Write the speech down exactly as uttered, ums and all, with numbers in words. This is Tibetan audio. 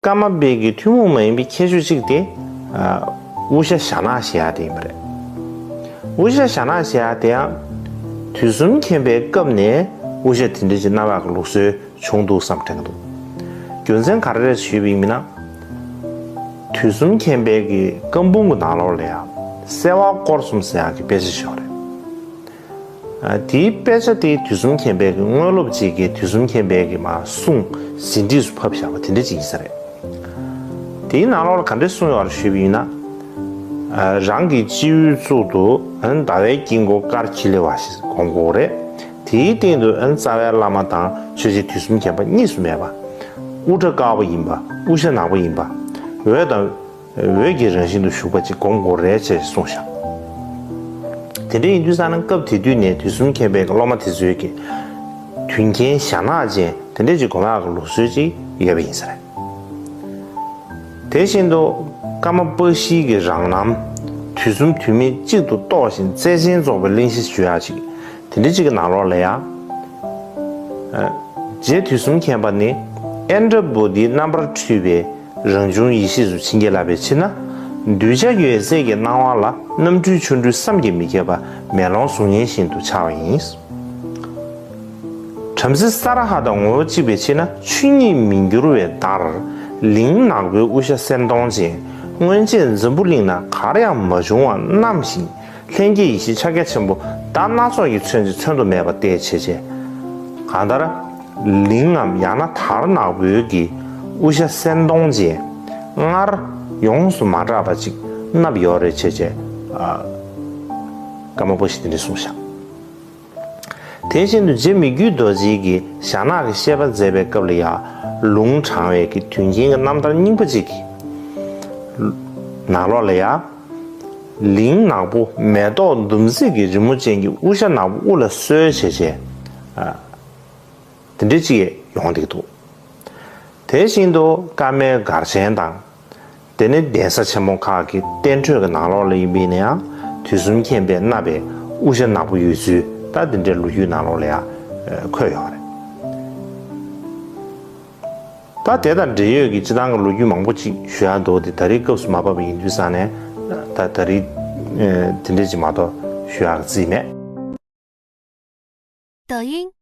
ཀརྨ་པའི་གི་ཐུན་མོང་མ་ཡིན་པའི་ཁྱད་ཆོས་གཅིག་དེ། ཨ། དབུ་ཞྭ་ཞྭ་ནག་བཞེས་ཡ་དེ་ཡིན་པ་རེད། དབུ་ཞྭ་ཞྭ་ནག་བཞེས་ཡ་དེ་ཡང་། དུས་གསུམ་མཁྱེན་པའི་སྐབས་ནས་དབུ་ཞྭ་དེ་འདྲ་ཅིག་གནང་བ་གི་ལུགས་སྲོལ་བྱུང་འདུག་བསམ་དྲན་གྱི་འདུག་རྒྱུ་མཚན་ག་རེ་རེད་ཞུས་པ་ཡིན་ན། དུས་གསུམ་མཁྱེན་པའི་གི་བཀའ་འབུམ་གྱི་ནང་ལོགས་ལ་ཡང་གསལ་བ་སྐོར་གསུམ་ཟེར་ཡག་གི་དཔེ་ཆ་ཞིག་ཡོད་རེད། ཨ། དེའི་དཔེ་ཆ་དེ་དུས་གསུམ་མཁྱེན་པའི་གི་དངོས་སློབ་ཅིག་གིས་དུས་གསུམ་མཁྱེན་པའི་གི་མར་གསུང་ཟིན་བྲིས་སུ་ཕབ་བཞག་པ་དེ་འདྲ་ཅིག་ཡིན་ས་རེད། དེའི་ནང་ལོགས་ལ་ག་འདྲ་གསུངས་ཡོད་རེད་ཞུས་པ་ཡིན་ན། ཨ། རང་གི་སྤྱི་བོའི་གཙུག་ཏུ་ཟླ་བའི་དཀྱིལ་འཁོར་དཀར་འཁྱིལ་ལེ་བ་ཞིག་སྒོམ་དགོས་རེད། དེའི་སྟེང་དུ་རྩ་བའི་བླ་མ་དང་ཆོས་རྗེ་དུས་གསུམ་མཁྱེན་པ་གཉིས་སུ་མེད་པ། དབུ་སྐྲ་དཀར་པོ་ཡིན་པ། དབུ་ཞྭ་ནག་པོ་ཡིན་པ། འོད་དང་འོད་ཀྱི་རང་བཞིན་དུ་བཞུགས་པ་ཅིག་སྒོམ་དགོས་རེད་ཅེས་གསུངས་བཞག་དེ་འདྲ་ཡིན་དུས་ཙང་ན་སྐབས་དེ་དུས་ནས་དུས་གསུམ་མཁྱེན་པའི་སློབ་མ་དེ་ཚོས་ཀྱི་དུས་མཁྱེན་ཞྭ་ནག་ཅན་དེ་འདྲ་ཅིག་སྒོམ་ཡག་གི་ལུགས་སྲོལ་ཅིག་ཡོད་པ་ཡིན་ས་རེད། དེ་བཞིན་དུ་ཀརྨ་པ་ཤྲཱི་གི་རང་རྣམ་དུས་གསུམ་དུས་མེད་གཅིག་ཏུ་རྟོགས་ཤིང་རྩལ་ཆེན་རྫོགས་པའི་གླེང་གཞི་ཞུ་ཡག་ཅིག་དེ་འདྲ་ཅིག་གི་ནང་ལོགས་ལ་ཡང་། ཨ། རྗེ་དུས་གསུམ་མཁྱེན་པ་ནི་ཨིནྡྲ་བྷུ་ཏིའི་རྣམ་པར་འཕྲུལ་པའི་རང་བྱུང་ཡེ་ཤེས་སུ་བྱིན་གྱིས་བརླབས་པའི་ཕྱིར་ན། གདུལ་བྱ་ཡོད་ཚད་ཀྱི་སྣང་བ་ལ་རྣམ་འཕྲུལ་ཆོ་འཕྲུལ་བསམ་གྱིས་མི་ཁྱབ་པ་མེ་ལོང་གཟུགས་བརྙན་བཞིན་དུ་འཆར་བ་ཡིན། བྲམ་ཟེ་ས་ར་ཧ་དང་ངོ་བོ་གཅིག་པའི་ཕྱིར་ན་ཆོས་ཉིད་མི་འགྱུར་བའི་བརྡར། ལིང་ནག་པོའི་དབུ་ཞྭ་སེན་གདོང་ཅན། སྔོན་ཆད་འཛམ་བུ་གླིང་ན་གར་ཡང་མ་བྱུང་བར་བསྣམས་ཤིང་། ལྷན་སྐྱེས་ཡེ་ཤེས་ཕྱག་རྒྱ་ཆེན་པོ་ཟླ་སྣ་ཚོགས་ཀྱིས་མཚོན་ཅིང་མཚོན་དུ་མེད་པ་སྟེ་བྱས་བྱས། གང་ལྟར། ལིང་ངམ་ཡང་ན་དར་ནག་པོའི་གི་དབུ་ཞྭ་སེན་གདོང་ཅན། སྔར་ཡོངས་སུ་མ་གྲགས་པ་ཅིག་མནབས་ཡོད་རེད་བྱས་བྱས། ཨ། ཀརྨ་པ་ཤྲཱི་དེ་འདྲ་གསུངས་བཞག་དེ་བཞིན་དུ་རྗེ་མི་བསྐྱོད་རྡོ་རྗེ་གིས་ཞྭ་ནག་གི་བཤད་པ་མཛད་པའི་སྐབས་ལ་ཡང་ལུང་དྲངས་པའི་གི་དོན་རྐྱེན་གྱི་རྣམ་ཐར་རྙིང་པ་ཅིག་གི་ནང་ལོགས་ལ་ཡང་། ལིང་ནག་པོ་མེ་ཏོག་ཟླུམ་ཟེར་གྱི་རི་མོ་ཅན་གྱི་དབུ་ཞྭ་ནག་པོ་དབུ་ལ་གསོལ་བྱས་བྱས། ཨ། དེ་འདྲ་ཅིག་ཡོང་བསྡད་འདུག་དེ་བཞིན་དུ་ཀརྨའི་སྒར་ཆེན་དང་། དེ་ནས་གདན་ས་ཆེན་མོ་ཁག་གི་བསྟན་འགྲོའི་གི་ནང་ལོགས་ལ་ཡིན་པ་ཡིན་ན་ཡང་དུས་གསུམ་མཁྱེན་པས་མནབས་པའི་དབུ་ཞྭ་ནག་པོ་ཡོད་ཚུལ་ད་དེ་འདྲའི་ལོ་རྒྱུས་ནང་ལོགས་ལ་ཡང་འཁོད་ཡོད་རེད། ད་དེ་དང་འབྲེལ་ཡོད་ཀྱི་སྤྱི་བཏང་གི་ལོ་རྒྱུས་མང་པོ་ཅིག་ཞུ་ཡག་འདུག་དེ་ད་རེས་སྐབས་སུ་མ་བབས་པ་ཡིན་དུས་ཙང་ནས་ད་ད་རེས་དེ་འདྲས་ཅིག་མ་གཏོགས་ཞུ་ཡག་རྩིས་མེད། 抖音